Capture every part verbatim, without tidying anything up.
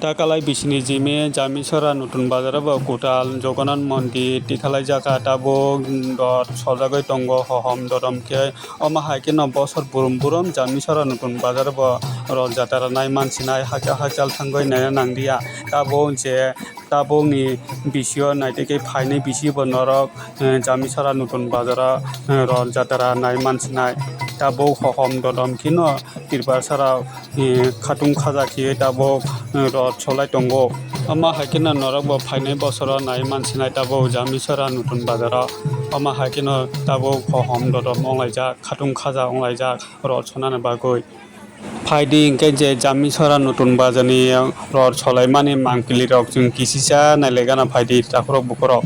Takalai bisini jimi Jamisora Nutun Bazar o bo kwtal Jogonnath Mondir tikhalaijak kha, tabuk rot soljagwi tongo hohom dodom khe. Omo hai kheno bosor burum burum Jamisora Nutun Bazar o bo rot jatara nai mansinai, hakchal hakchal thangwi naina nanglia. Tabuk je tabukni bisio naitokhe phainai bisi bo norok, eh, Jamisora Nutun Bazar o, eh, rot jatara nai mansinai. Tabuk hohom dodom kheno Tripura sara, eh, khatung khaja khe tabuk, eh, rot solai tongo. Omo hai kheno norok bo phainai bosoro nai mansinai tabuk Jamisora Nutun Bazar o. Omo hai kheno tabuk hohom dodom wnglaijak, khatung khaja wnglaijak rot sonani bagwi. Phaidi hinkhe je Jamisora Nutun Bazar ni rot solaimani mangpili rok chwng kisisa nailaigana phaidi takhurok bukhurok.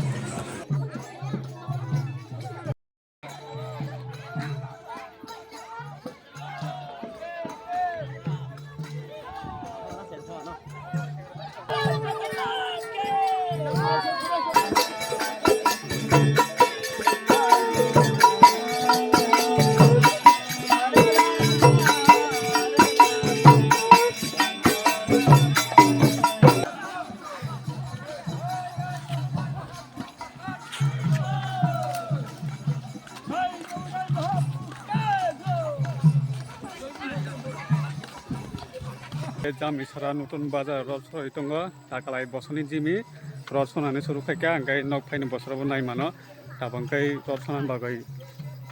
Jamisora Nutun Bazar rot soi tongo, takalai bosoni jimi rot sonani suru khaikha, hingke nok phaini bosorobo nai mano, tabok khe rot sona bagwi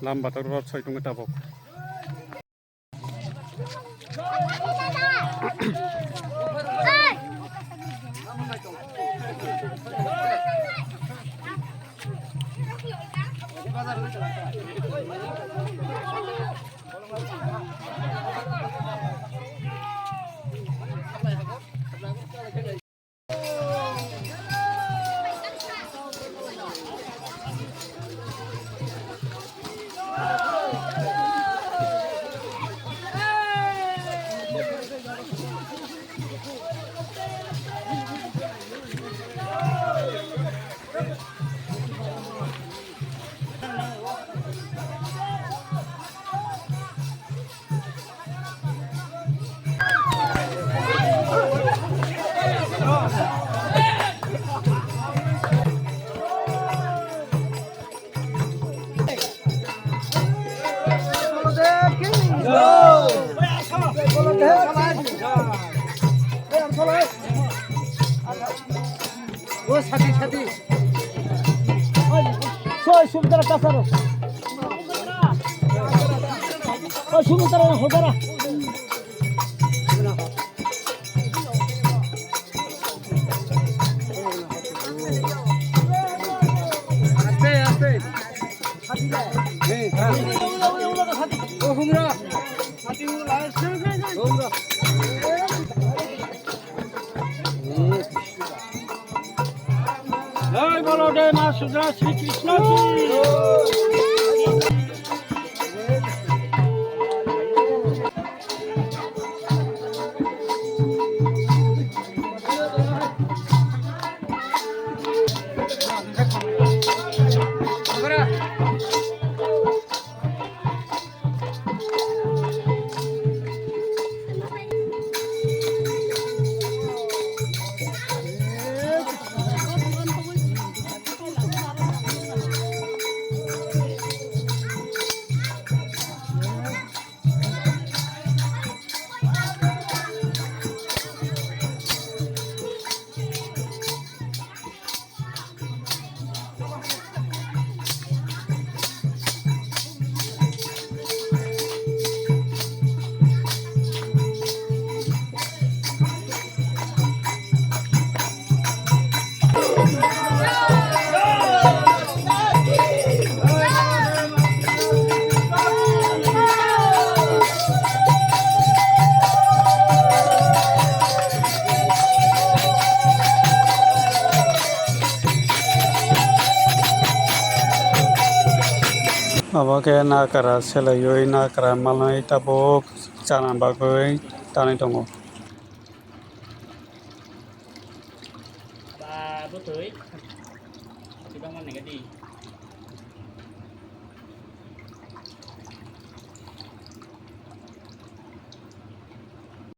lam batok rot soi tongo tabok. O sati, sati. Soi sumtara kasaro. O sumtara hogara. Aste, aste. Hey. O humra. Humra. জয় বলো জয় মা সুজা শ্রীকৃষ্ণ কি। Obo khe nakara selaiwi nakara manwi tabuk chana bagwi tanwi tongo. Ba bwtwi kwbangma nega di.